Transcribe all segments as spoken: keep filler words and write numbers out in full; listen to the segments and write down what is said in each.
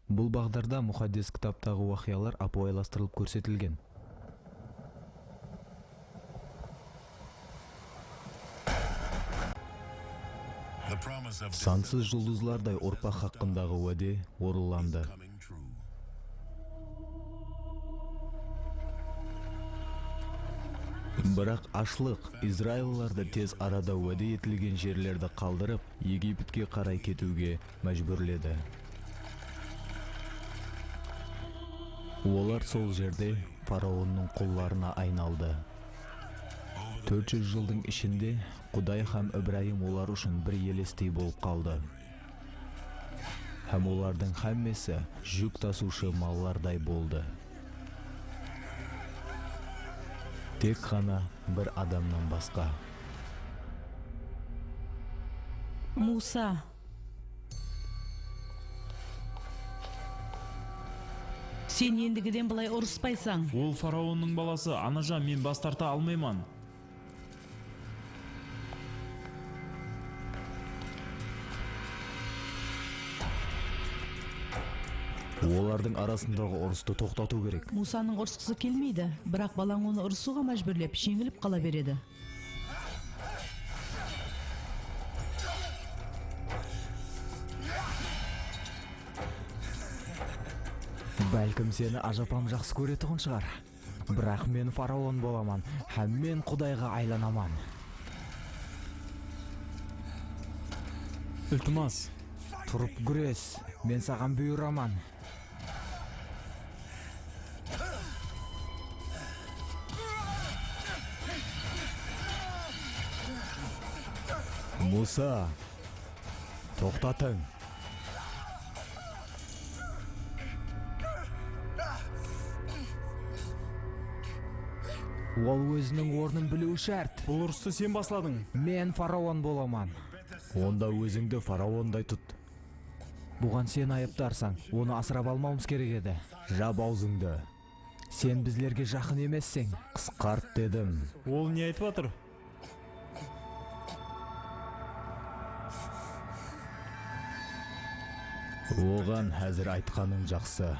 Bul baǵdarda Muqaddes Kitaptaǵı waqıyalar ápiwayılastırılıp kórsetilgen. Sansız juldızlarday urpaq haqqındaǵı wáde orınlandı. Biraq ashlıq izraillılardı tez arada wáde etilgen jerlerdi qaldırıp, Egipetke qaray ketiwge májbúrledi. Olar sol jerde faraonnıń qullarına aynaldı. Tórt júz jıldıń ishinde Quday hám Ibrayım olar ushın bir elestey bolıp qaldı. Hám olardıń hámmesi júk tasıwshı mallarday boldı. Tek ǵana bir adamnan basqa. Musa. Sen endigiden bılay urıspaysań. Ol faraonnıń balası, anajan, men bas tarta almayman. Olardıń arasındaǵı urıstı toqtatıw kerek. Musanıń urısqısı kelmeydi, biraq balań onı urısıwǵa májbúrlep, jeńilip qala beredi. Bálkim seni ájapam jaqsı kóretuǵın shıǵar. Biraq men faraon bolaman hám men Qudayǵa aylanaman. Iltimas, turıp gúres, men saǵan buyıraman. Musa, toqtatıń! Ol óziniń ornın biliwi shárt. Bul urıstı sen basladıń. Men faraon bolaman. Onda ózińdi faraonday tut. Buǵan sen ayıptarsań. Onı asırap almawımız kerek edi. Jap awzıńdı. Sen bizlerge jaqın emesseń. Qısqart dedim. Ol ne aytıp atır? Oǵan házir aytqanıń jaqsı.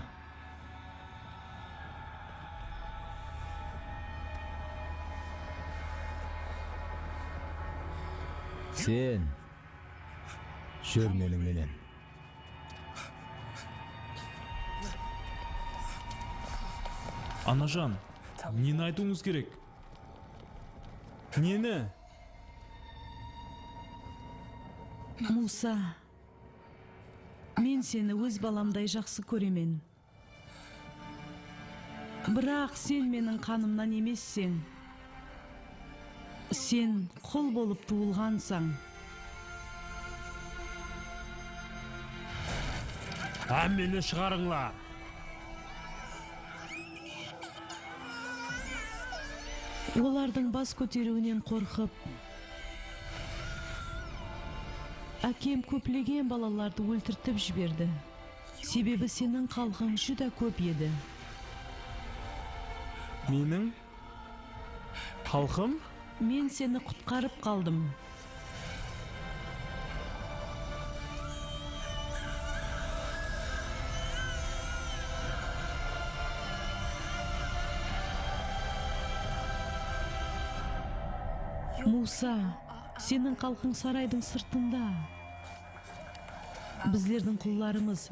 Sen júr meniń menen. Anajan, neni aytıwıńız kerek? Neni? Musa, men seni óz balamday jaqsı kóremen. Biraq sen meniń qanımnan emesseń. Sen qul bolıp tuwılǵansań. Hámmeni shıǵarıńlar! Olardıń bas kóteriwinen qorqıp, ákem kóplegen balalardı óltirtip jiberdi. Sebebi seniń xalqıń júdá kóp edi. Meniń xalqım? Men seni qutqarıp qaldım. Musa, seniń xalqıń saraydıń sırtında. Bizlerdiń qullarımız,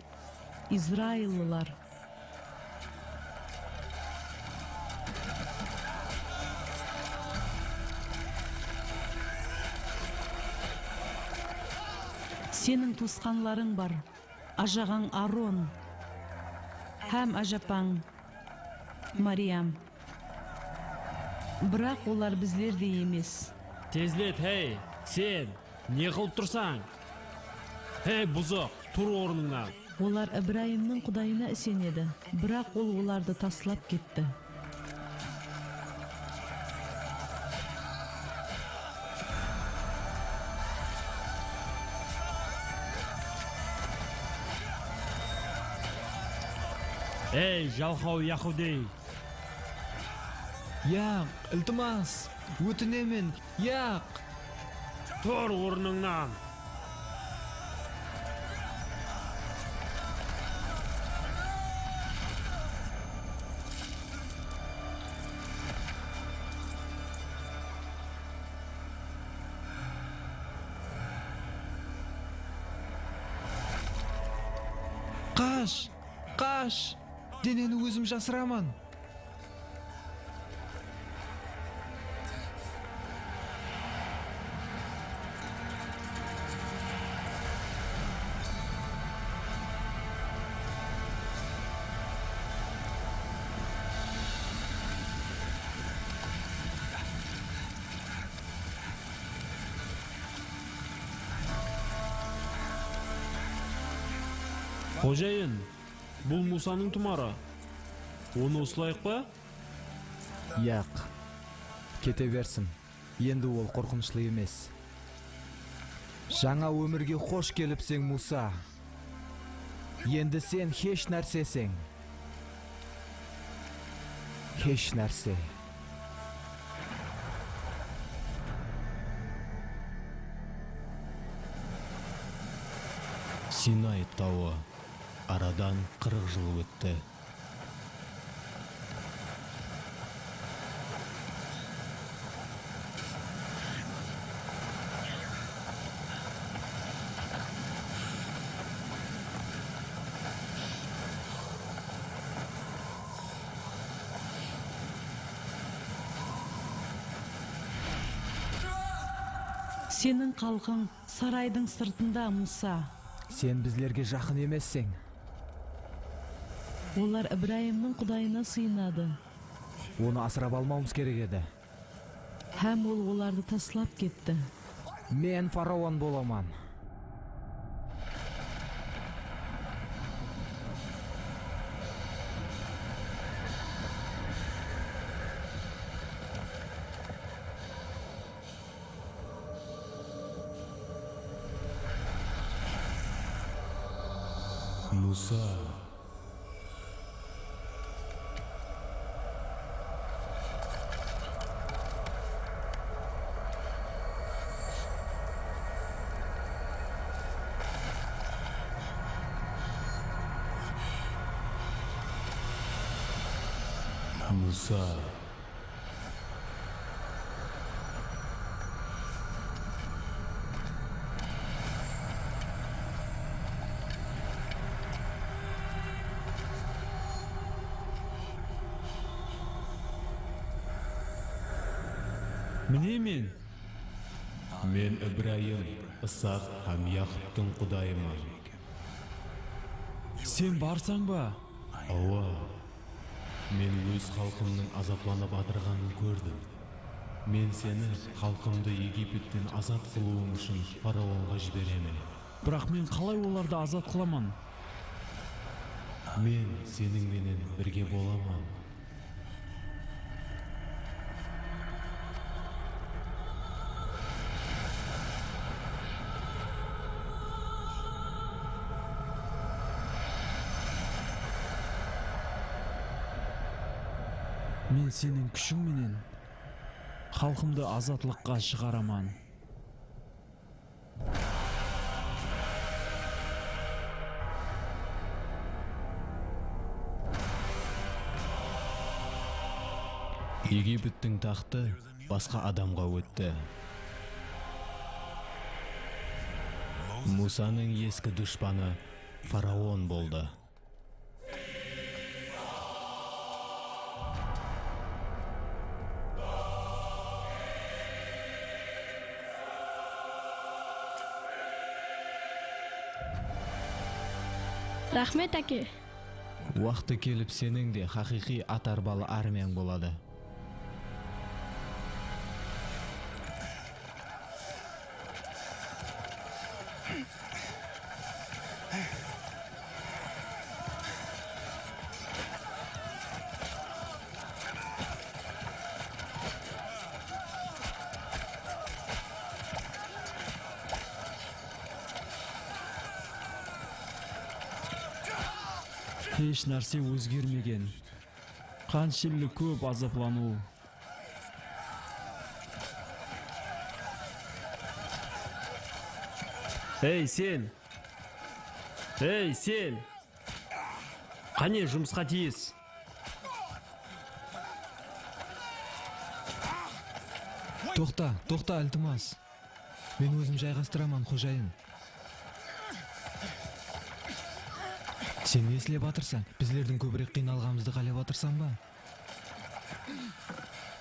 izraillılar. Seniń tuwısqanlarıń bar, ájaǵań Aron hám ájapań Mariyam. Biraq olar bizlerdey emes. Tezlet, hey, sen! Ne qılıp tursań? Hey, buzıq, tur ornıńnan! Olar Ibrayımnıń Qudayına isenedi, biraq ol olardı taslap ketti. Ey, jalqaw yahudiy! Yaq, iltimas, ótinemen, yaq! Tur ornıńnan! Qash! Qash! Deneni ózim jasıraman. Xojayın, bul Musanıń tumarı. Onı uslayıq pa? Yaq. Kete bersin. Endi ol qorqınıshlı emes. Jańa ómirge xosh kelipseń, Musa. Endi sen hesh nárseseń. Hesh nárse. Sinay tawı. Aradan qırıq jıl ótti. Seniń xalqıń saraydıń sırtında, Musa. Sen bizlerge jaqın emesseń. Olar Ibrayımnıń Qudayına sıyınadı. Onı asırap almawımız kerek edi. Hám ol olardı taslap ketti. Men faraon bolaman. Musa. Musa. Mine men. Men Ibrayım, Isaq hám Yaqıptıń Qudayıman. Sen barsań ba? Awa. Men óz xalqımnıń azaplanıp atırǵanın kórdim. Men seni, xalqımdı Egipetten azat qılıwıń ushın faraonǵa jiberemen. Biraq men qalay olardı azat qılaman? Men seniń menen birge bolaman. Men seniń kúshiń menen xalqımdı azatlıqqa shıǵaraman. Egipettiń taxtı basqa adamǵa ótti. Musanıń eski dushpanı faraon boldı. Raxmet, áke. Waqtı kelip, seniń de haqıyqıy at arbalı armiyań boladı. Hesh nárse ózgermegen. Qanshelli kóp azaplanıw. Ey, sen! Ey, sen! Qáne, jumısqa tiyis! Toqta, toqta, iltimas! Men ózim jayǵastıraman, xojayın. Sen ne islep atırsań? Bizlerdiń kóbirek qıynalǵanımızdı qálep atırsań ba?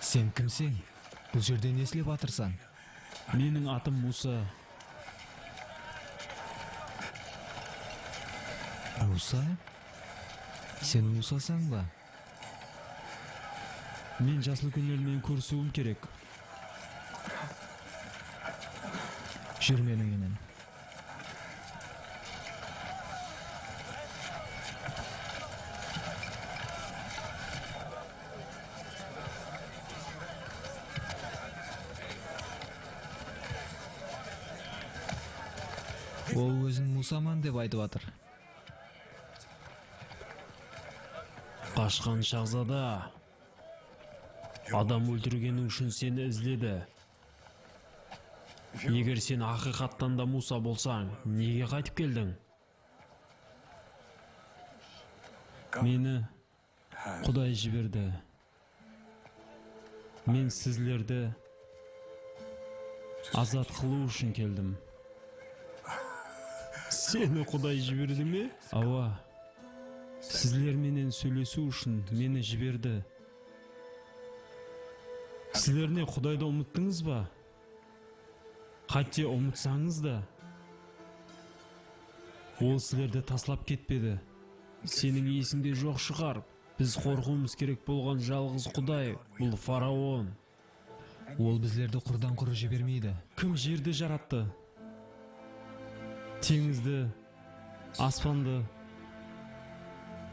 Sen kimseń? Bul jerde ne islep atırsań? Meniń atım Musa. Musa? Sen Musasań ba? Men jas úlkenler menen kórisiwim kerek. Júr meniń menen. Ol ózin Musaman dep aytıp atır. Qashqan shahzada. Adam óltirgeniń ushın seni izledi. Eger sen haqıyqattan da Musa bolsań, nege qaytıp keldiń? Meni Quday jiberdi. Men sizlerdi azat qılıw ushın keldim. Seni Quday jiberdi me? Awa. Sizler menen sóylesiw ushın meni jiberdi. Sizler ne, Qudaydı umıttıńız ba? Hátte umıtsańız da, ol sizlerdi taslap ketpedi. Seniń esińde joq shıǵar, biz qorqıwımız kerek bolǵan jalǵız Quday, bul faraon. Ol bizlerdi qurdan-qurı jibermeydi. Kim jerdi jarattı? Teńizdi, aspandı?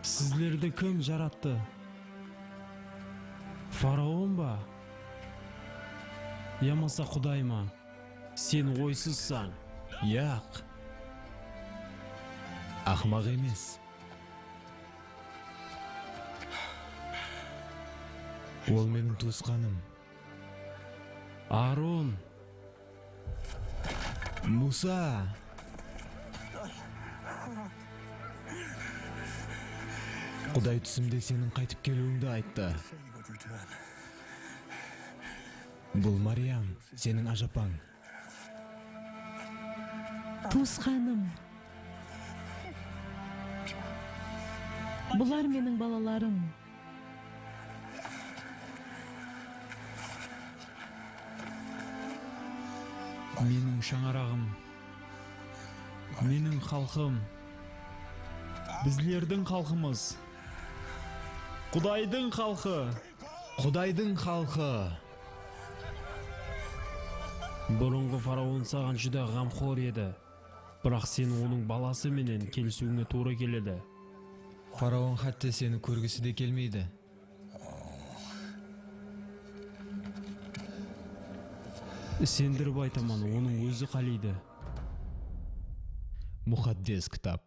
Sizlerdi kim jarattı? Faraon ba? Yamasa Quday ma? Sen oysızsań. Yaq. Aqmaq emes. Ol meniń tuwısqanım. Aaron! Musa! Quday túsimde seniń qaytıp keliwińdi ayttı. Bul Maryam, seniń ájapań. Tuwısqanım. Bular meniń balalarım. Meniń shańaraǵım. Meniń xalqım. Bizlerdiń xalqımız. Qudaydıń xalqı. Qudaydıń xalqı. Burınǵı faraon saǵan júdá ǵamxor edi. Biraq sen onıń balası menen kelisiwińe tuwra keledi. Faraon hátte seni kórgisi de kelmeydi. Isendirip aytaman, onıń ózi qáleydi. Muqaddes kitap.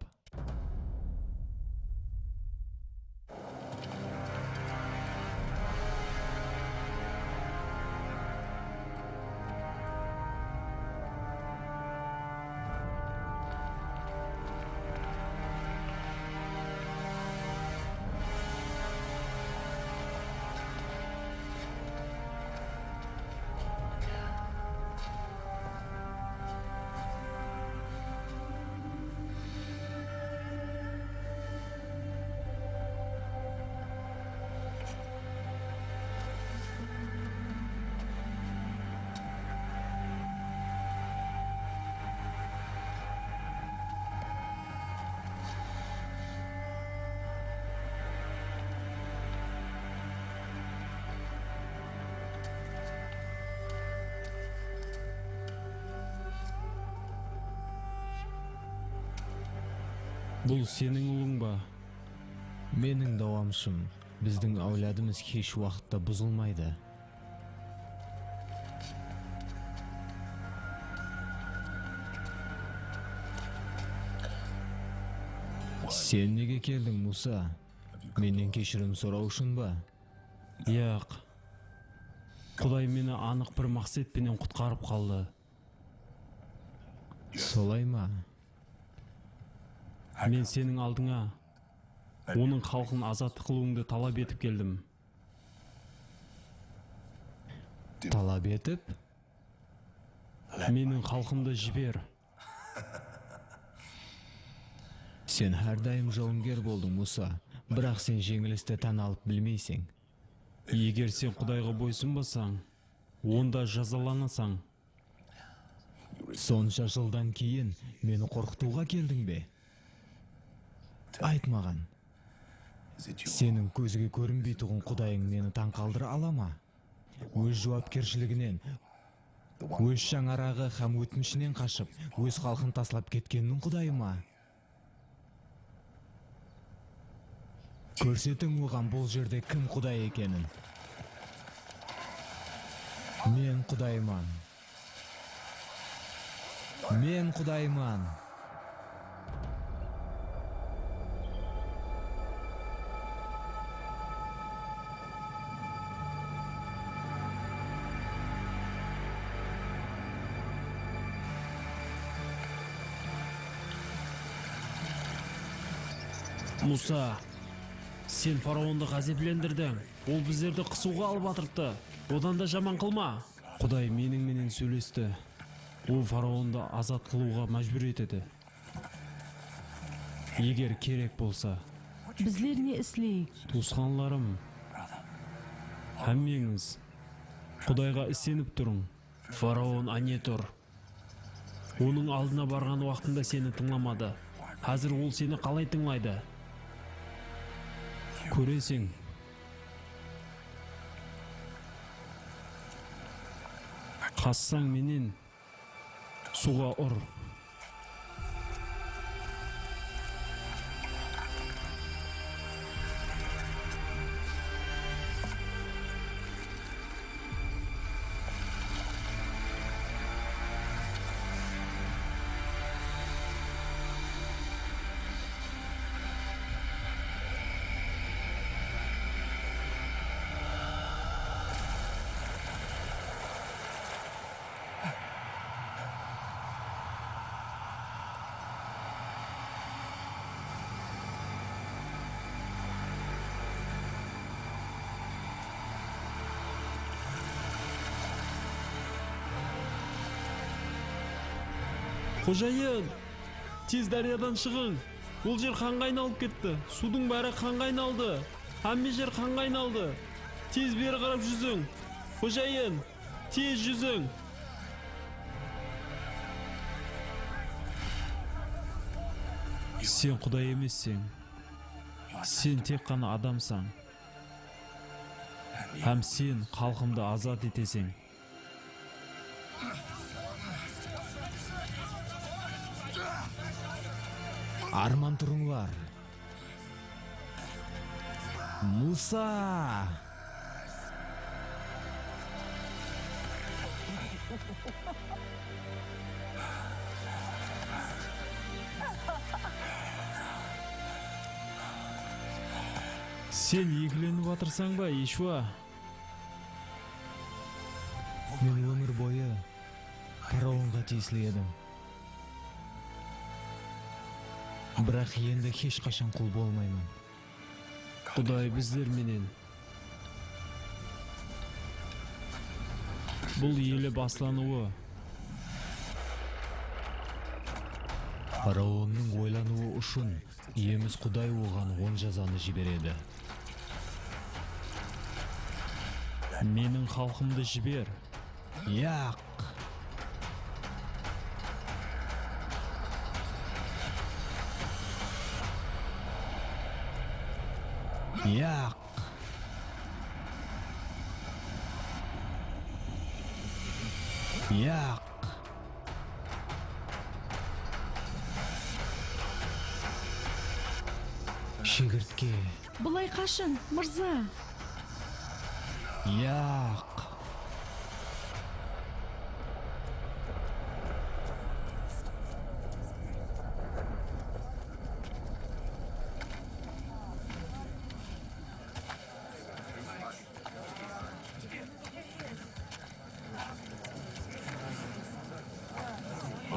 Bul seniń ulıń ba? Meniń dawamshım. Bizdiń áwladımız hesh waqıtta buzılmaydı. Sen nege keldiń, Musa? Mennen keshirim soraw ushın ba? Yaq. Quday meni anıq bir maqset penen qutqarıp qaldı. Solay ma? Men seniń aldıńa onıń xalqın azat qılıwıńdı talap etip keldim. Talap etip? Meniń xalqımdı jiber. Sen hár dayım jawınger boldıń, Musa, biraq sen jeńilisti tán alıp bilmeyseń. Eger sen Qudayǵa boysınbasań, onda jazalanasań. Sonsha jıldan keyin meni qorqıtıwǵa keldiń be? Ayt maǵan, seniń kózge kórinbeytuǵın Qudayıń meni tań qaldıra ala ma? Óz juwapkershiliginen, óz shańaraǵı hám ótmishinen qashıp, óz xalqın taslap ketkennniń Qudayı ma? Kórsetiń oǵan bul jerde kim Quday ekenin. Men Qudayman. Men Qudayman. Musa, sen faraondı ǵázeplendirdiń. Ol bizlerdi qısıwǵa alıp atırıptı. Odan da jaman qılma. Quday meniń menen sóylesti. Ol faraondı azat qılıwǵa májbúr etedi. Eger kerek bolsa. Bizler ne isleyik? Tuwısqanlarım, hámmeńiz Qudayǵa isenip turıń. Faraon áne tur. Onıń aldına barǵan waqtıńda seni tıńlamadı. Házir ol seni qalay tıńlaydı? Kóreseń. Qassań menen suwǵa ur. Xojayın! Tez dáryadan shıǵıń! Bul jer qanǵa aynalıp ketti. Suwdıń bári qanǵa aynaldı. Hámme jer qanǵa aynaldı. Tez beri qarap júziń. Xojayın, tez júziń! Sen Quday emesseń. Sen tek ǵana adamsań. Hám sen xalqımdı azat eteseń. Arman turıńlar. Musa! Sen ekilenip atırsań ba, Eshwa? Men ómir boyı faraonǵa tiyisli edim. Biraq endi hesh qashan qul bolmayman. Quday bizler menen. Bul ele baslanıwı. Faraonnıń oylanıwı ushın iyemiz Quday oǵan oń jazanı jiberedi. Meniń xalqımdı jiber. Yaq! Yaq! Yaq! Shegirtke! Bılay qashıń, mırza! Yaq!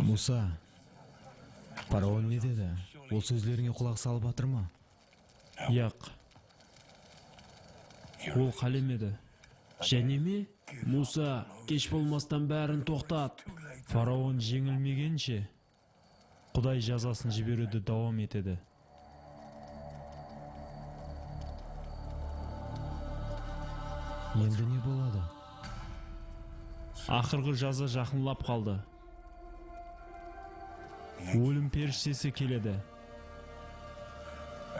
Musa, faraon ne dedi? Ol sózlerińe qulaq salıp atır ma? Yaq. Ol qálemedi. Jáne me? Musa, kesh bolmastan bárin toqtat. Faraon jeńilmegenshe. Quday jazasın jiberiwdi dawam etedi. Endi ne boladı? Aqırǵı jaza jaqınlap qaldı. Ólim perishtesi keledi.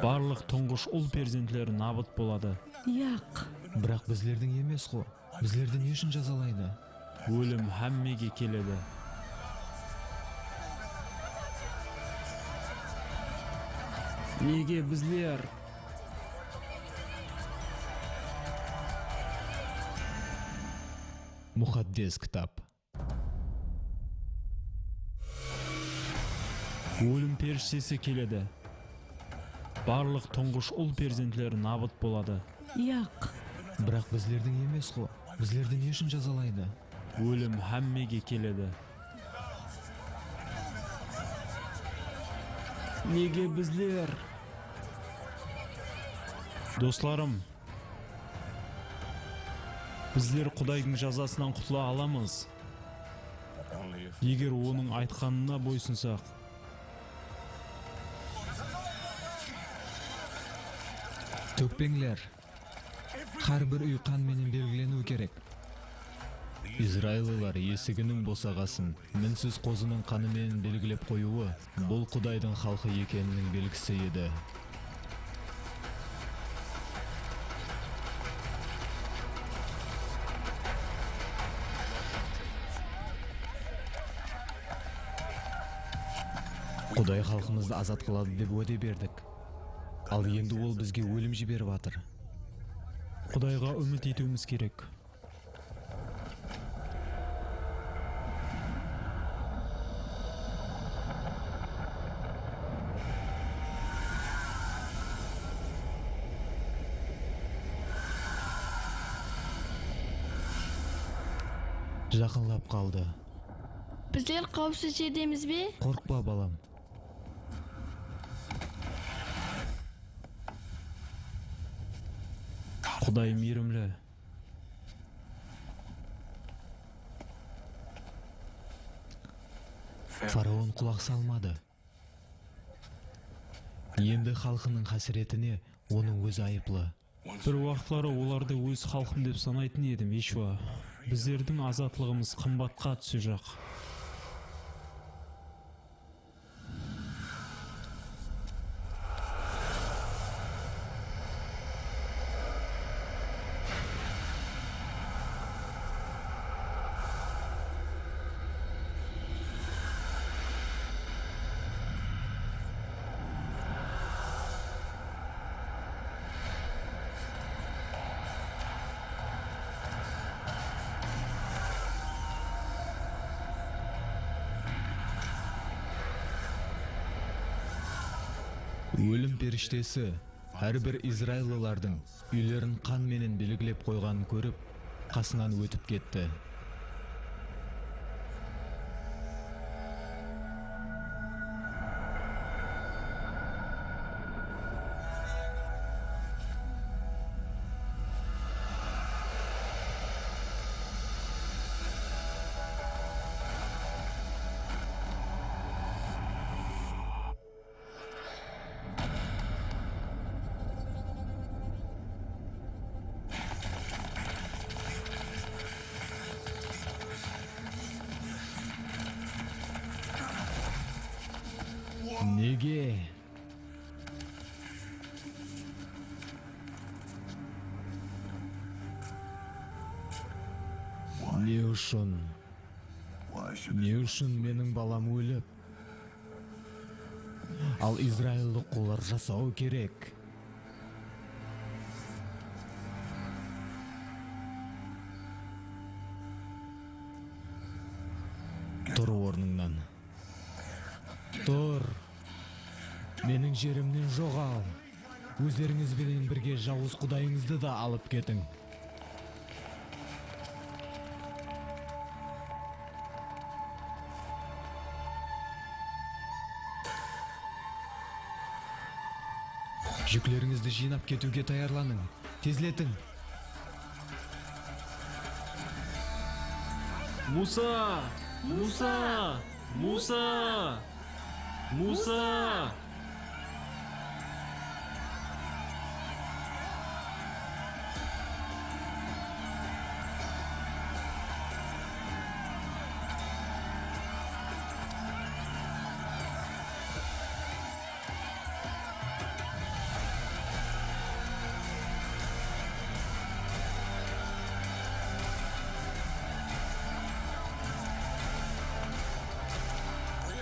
Barlıq tuńǵısh ul perzentleri nabıt boladı. Yaq. Biraq bizlerdiń emes-ǵo. Bizlerdi ne ushın jazalaydı? Ólim hámmege keledi. Nege bizler? Muqaddes kitap. Ólim perishtesi keledi. Barlıq tuńǵısh ul perzentleri nabıt boladı. Yaq. Biraq bizlerdiń emes-ǵo. Bizlerdi ne ushın jazalaydı? Ólim hámmege keledi. Nege bizler? Doslarım, bizler Qudaydıń jazasınan qutula alamız. Eger Onıń aytqanına boysunsaq. Tókpeńler. Hár bir úy qan menen belgileniwi kerek. Izraillılar esiginiń bosaǵasın minsiz qozınıń qanı menen belgilep qoyıwı, bul Qudaydıń xalqı ekeniniń belgisi edi. Quday xalqımızdı azat qıladı dep wáde berdik. Al endi ol bizge ólim jiberip atır. Qudayǵa úmit etiwimiz kerek. Jaqınlap qaldı. Bizler qáwipsiz jerdemiz be? Qorqpa, balam. Quday miyrimli. Faraon qulaq salmadı. Endi xalqınıń qásiretine onıń ózi ayıplı. Bir waqıtları olardı óz xalqım dep sanaytın edim, Eshwa. Bizlerdiń azatlıǵımız qımbatqa túsejaq. Ólim perishtesi hár bir izraillılardıń úylerin qan menen belgilep qoyǵanın kórip, qasınan ótip ketti. Nege? Ne ushın? Ne ushın meniń balam ólip, al izraillı qullar jasawı kerek? Tur ornıńnan. Tur. Meniń jerimnen joǵal. Ózlerińiz benen birge jawız qudayıńızdı da alıp ketiń. Júklerińizdi jıynap ketiwge tayarlanıń. Tezletiń! Musa! Musa! Musa! Musa!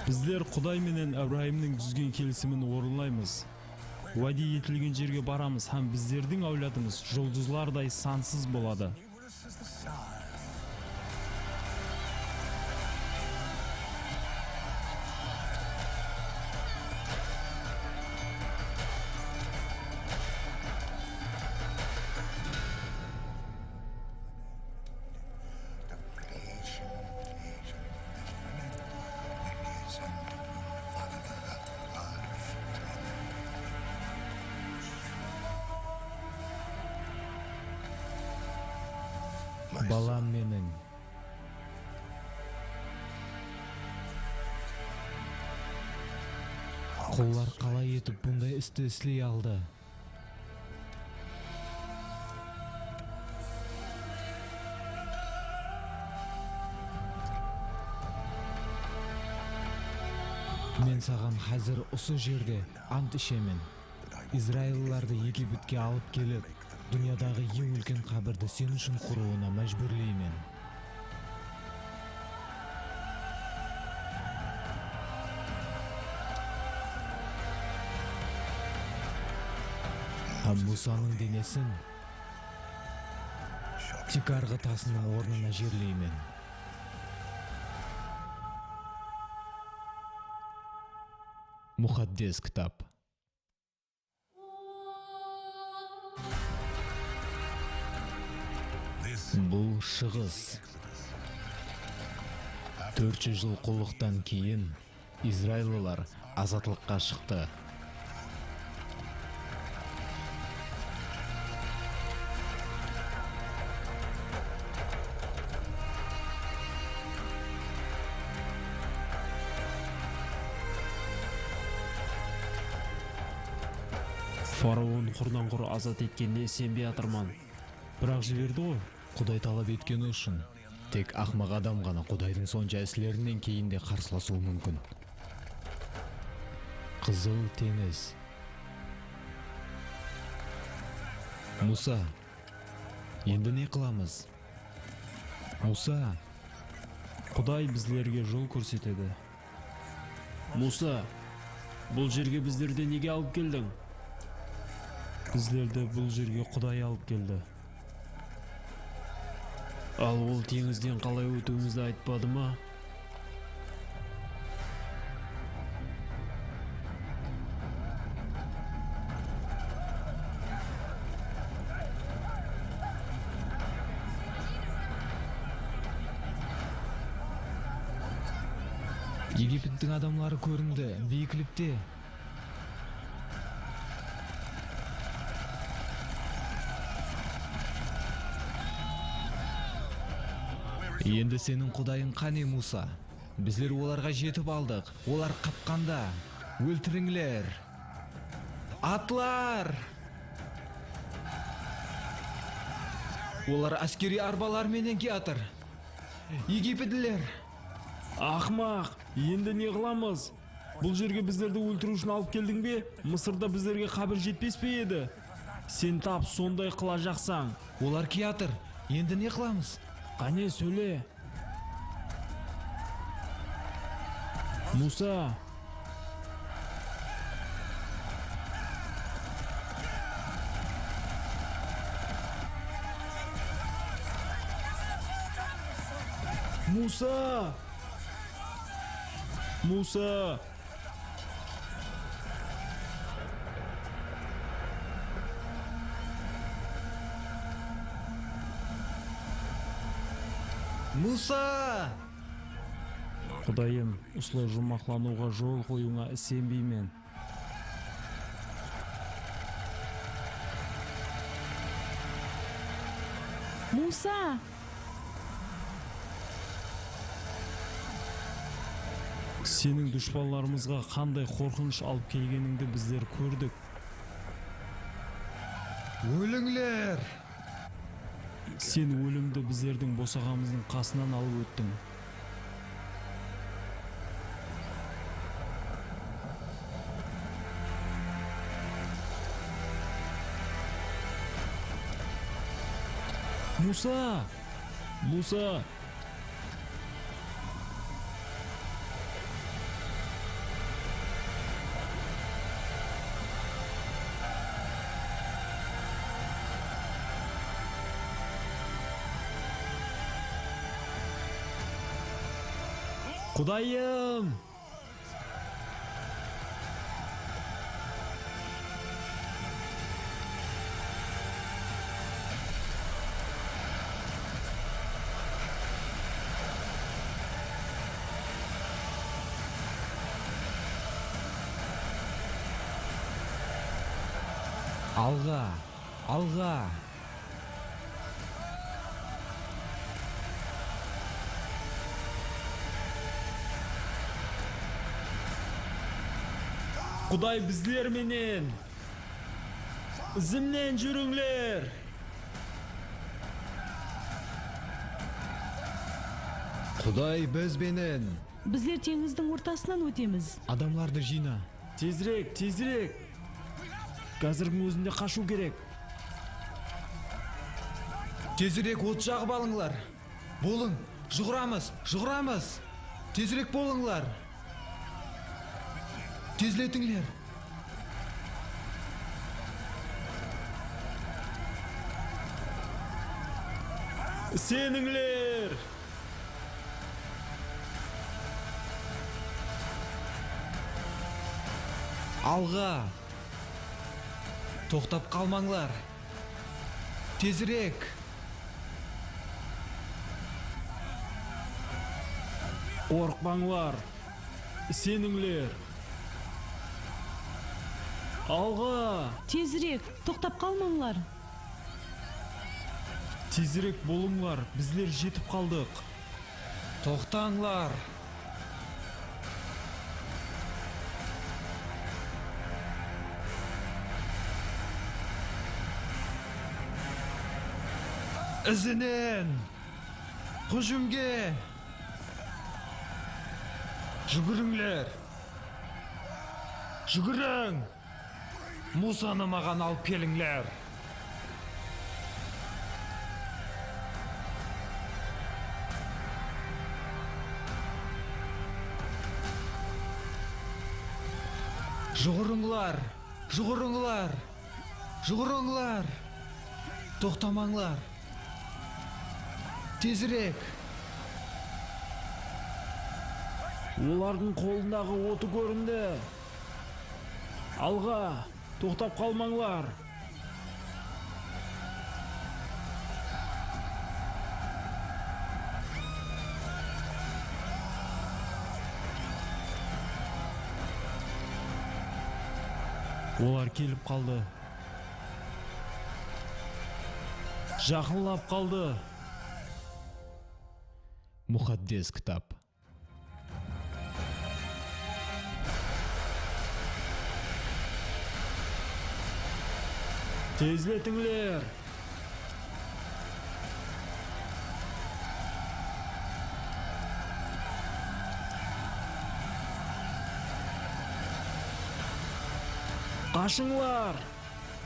Bizler Quday menen Ábrahimniń dúzgen kelisimin orınlaymız. Wáde etilgen jerge baramız hám bizlerdiń áwladımız juldızlarday sansız boladı. Balam meniń. Qullar qalay etip bunday isti isley aldı? Men saǵan házir usı jerde ant ishemen. Izraillılardı Egipetke alıp kelip, dúnyadaǵı eń úlken qábirdi sen ushın qurıwına májbúrleymen. Hám Musanıń denesin tiykarǵı tasınıń ornına jerleymen. Muqaddes kitap. Bul Shıǵıs. Tórt júz jıl qullıqtan keyin izraillılar azatlıqqa shıqtı. Faraon qurdan-qur azat etkenine isenbey atırman. Biraq jiberdi ǵoy. Quday talap etkeni ushın. Tek aqmaq adam ǵana Qudaydıń sonsha islerinen keyin de qarsılasıwı múmkin. Qızıl teńiz. Musa, endi ne qılamız? Musa, Quday bizlerge jol kórsetedi. Musa, bul jerge bizlerdi nege alıp keldiń? Bizlerdi bul jerge Quday alıp keldi. Al, ol teńizden qalay ótiwimizdi aytpadı ma? Egipettiń adamları kórindi, biyiklikte. Endi seniń Qudayıń qáne, Musa? Bizler olarǵa jetip aldıq. Olar qapqanda. Óltirińler! Atlar! Olar áskeriy arbalar menen kiyatır. Egipetliler! Aqmaq, endi ne qılamız? Bul jerge bizlerdi óltiriw ushın alıp keldiń be? Mısırda bizlerge qábir jetpes pe edi? Sen tap sonday qılajaqsań. Olar kiyatır. Endi ne qılamız? Qáne, sóyle. Musa! Musa! Musa! Musa! Qudayım, usılay juwmaqlanıwǵa jol qoyıwıńa isenbeymen. Musa! Seniń dushpanlarımızǵa qanday qorqınısh alıp kelgenińdi bizler kórdik. Ólińler! Sen ólimdi bizlerdiń bosaǵamızdıń qasınan alıp óttiń. Musa! Musa! Qudayım! Alǵa! Alǵa! Quday bizler menen! Izimnen júrińler! Quday biz benen! Bizler teńizdiń ortasınan ótemiz. Adamlardı jıyna. Tezirek, tezirek! Házirdiń ózinde qashıw kerek. Tezirek ot jaǵıp alıńlar. Bolıń, juǵıramız, juǵıramız. Tezirek bolıńlar. Tezletińler. Isenińler! Alǵa! Toqtap qalmańlar! Tezirek! Qorqpańlar! Isenińler! Alǵa! Tezirek! Toqtap qalmańlar! Tezirek bolıńlar, bizler jetip qaldıq. Toqtańlar! Izinen! Hújimge! Júgirińler! Júgiriń! Musanı maǵan alıp kelińler! Juǵırıńlar! Juǵırıńlar! Juǵırıńlar! Toqtamańlar! Tezirek! Olardıń qolındaǵı otı kórindi. Alǵa! Toqtap qalmańlar! Olar kelip qaldı. Jaqınlap qaldı. Muqaddes kitap. Tezletińler! Qashıńlar!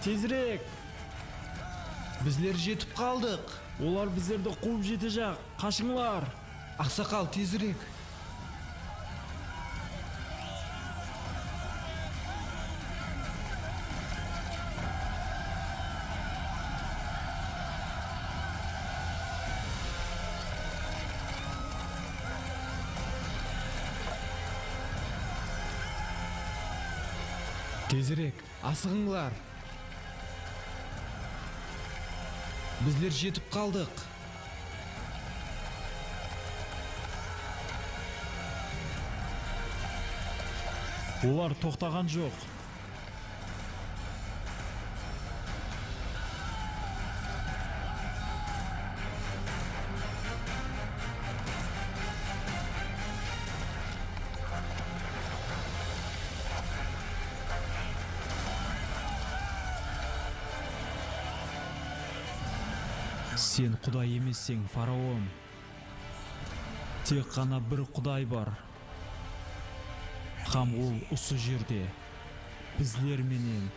Tezirek! Bizler jetip qaldıq! Olar bizlerdi quwıp jetejaq! Qashıńlar! Aqsaqal, tezirek! Tezirek! Asıǵıńlar! Bizler jetip qaldıq! Olar toqtaǵan joq. Sen Quday emesseń, faraon. Tek ǵana bir Quday bar. Hám ol usı jerde, bizler menen.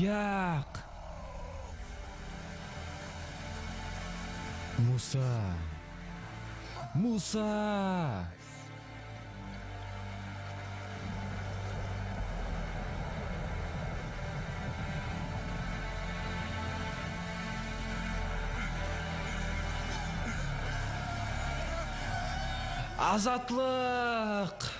Yaq! Musa! Musa! Azatlıq!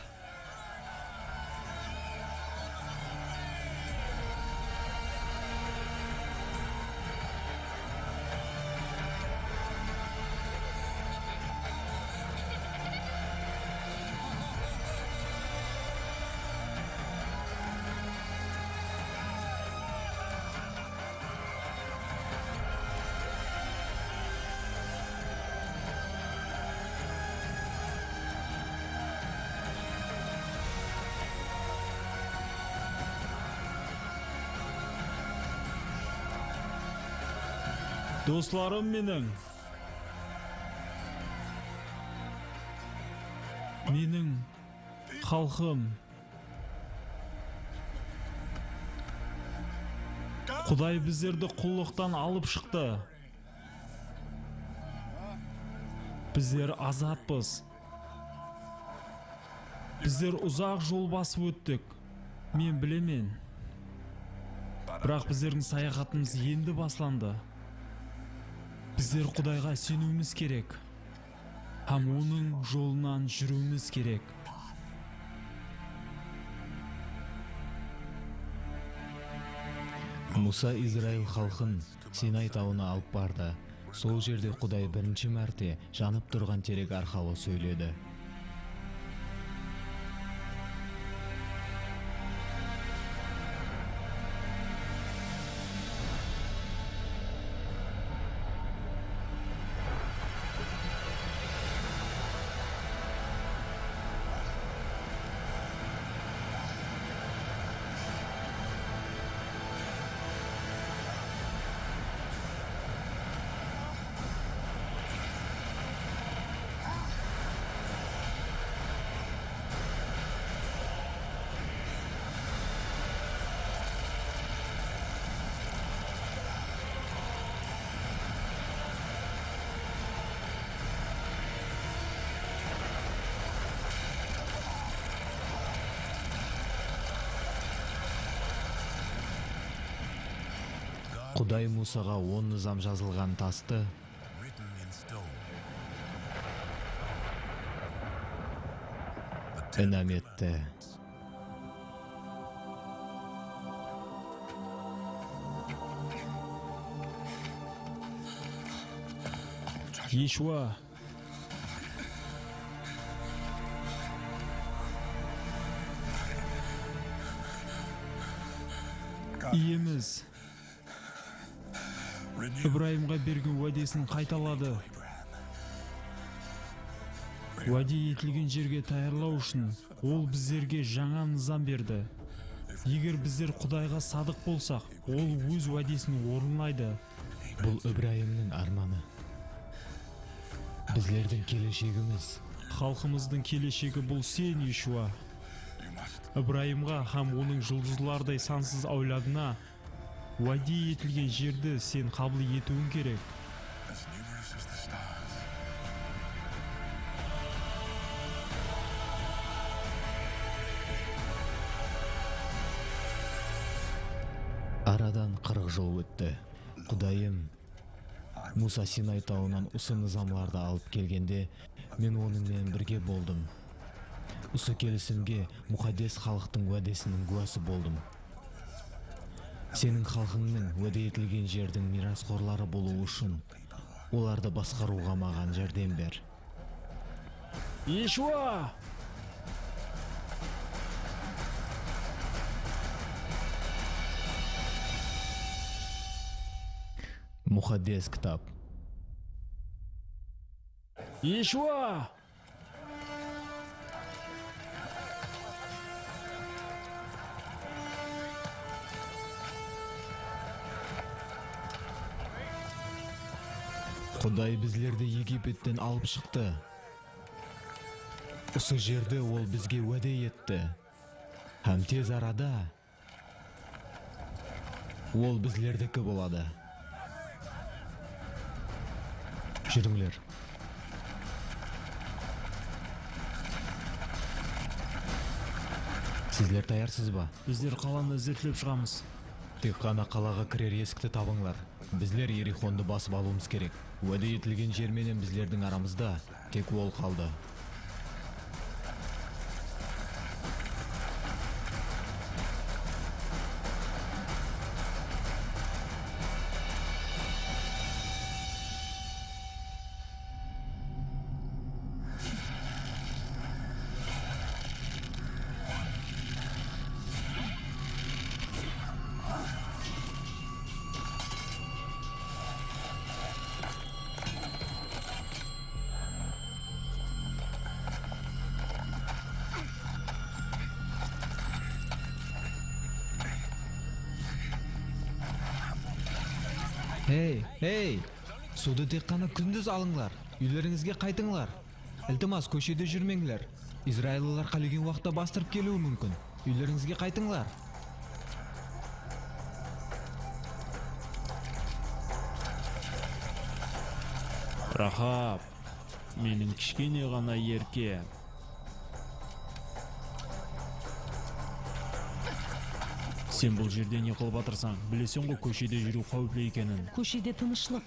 Doslarım meniń, meniń xalqım. Quday bizlerdi qullıqtan alıp shıqtı. Bizler azatpız. Bizler uzaq jol basıp óttik. Men bilemen. Biraq bizlerdiń sayaxatımız endi baslandı. Bizler Qudayǵa iseniwimiz kerek. Hám Onıń jolınan júriwimiz kerek. Musa Izrail xalqın Sinay tawına alıp bardı. Sol jerde Quday birinshi márte janıp turǵan terek arqalı sóyledi. Quday Musaǵa on nızam jazılǵan tastı inam etti. Yeshua. Iyemiz Ibrayımǵa bergen wádesin qaytaladı. Wáde etilgen jerge tayarlaw ushın Ol bizlerge jańa nızam berdi. Eger bizler Qudayǵa sadıq bolsaq, Ol Óz wádesin orınlaydı. Bul Ibrayımnıń ármanı. Bizlerdiń keleshegimiz. Xalqımızdıń keleshegi bul sen, Yeshua. Ibrayımǵa hám onıń juldızlarday sansız áwladına wáde etilgen jerdi sen qabıl etiwiń kerek. Aradan qırıq jıl ótti. Qudayım, Musa Sinay tawınan usı nızamlardı alıp kelgende, men onıń menen birge boldım. Usı kelisimge, muqaddes xalıqtıń wádesiniń gúwası boldım. Seniń xalqıńnıń wáde etilgen jerdiń miyrasxorları bolıwı ushın olardı basqarıwǵa maǵan járdem ber. Yeshua! Muqaddes kitap. Yeshua! Quday bizlerdi Egipetten alıp shıqtı. Usı jerdi Ol bizge wáde etti. Hám tez arada Ol bizlerdiki boladı. Júrińler. Sizler tayarsız ba? Bizler qalanı izertlep shıǵamız. Tek ǵana qalaǵa kirer esikti tabıńlar. Bizler Erixondı basıp alıwımız kerek. Wáde etilgen jer menen bizlerdiń aramızda tek ol qaldı. Hey, hey! Suwdı tek ǵana kúndiz alıńlar. Úylerińizge qaytıńlar. Iltimas, kóshede júrmeńler. Izraillılar qálegen waqıtta bastırıp keliwi múmkin. Úylerińizge qaytıńlar. Rahab, meniń kishkene ǵana erkem. Sen bul jerde ne qılıp atırsań? Bileseń ǵo, kóshede júriw qáwipli ekenin. Kóshede tınıshlıq.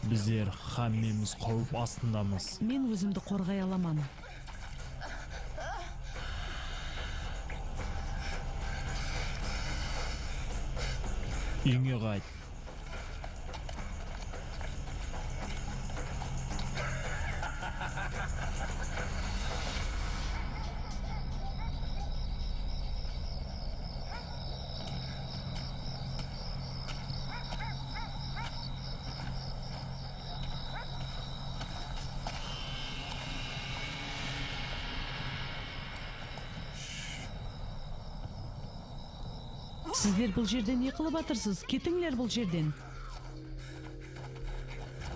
Bizler hámmemiz qáwip astındamız. Men ózimdi qorǵay alaman. Úyińe qayt. Sizler bul jerde ne qılıp atırsız? Ketińler bul jerden.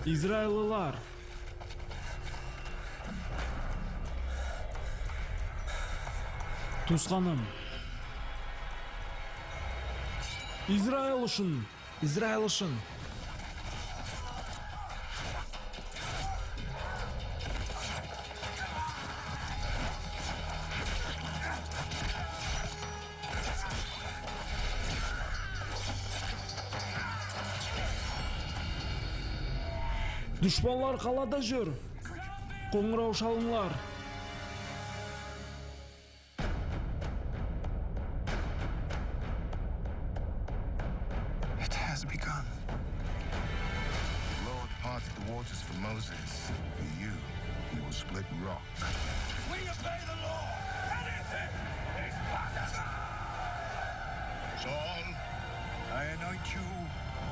Izraillılar! Tuwısqanım! Izrail ushın! Izrail ushın! Dushpanlar qalada júr! Qońıraw shalıńlar! It has begun. The Lord parted the waters for Moses. For you, he will split rock. Will you obey the law? Anything is possible! Saul, I anoint you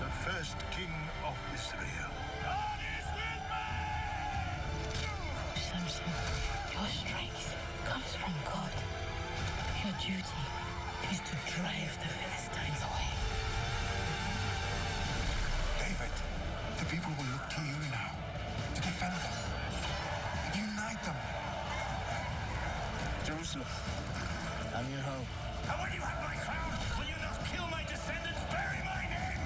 the first king of Israel. God is with me! Samson, your strength comes from God. Your duty is to drive the Philistines away. David, the people will look to you now to defend them, unite them. Jerusalem, I'm your home. And when you have my crown, will you not kill my descendants? Bury my name!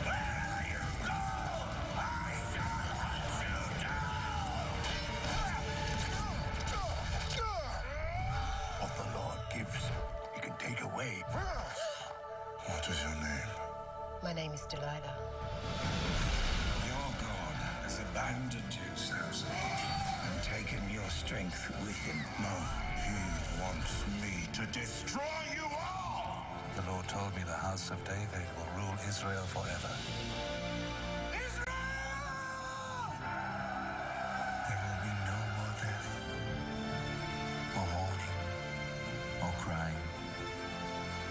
Wherever you go, I shall hunt you down! What the Lord gives, he can take away. What is your name? My name is Delilah. Your God has abandoned you, Samson, and taken your strength with him. No, he wants me to destroy you all! The Lord told me the house of David will rule Israel forever. Israel! There will be no more death.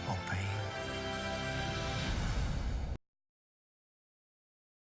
Oqpaydı.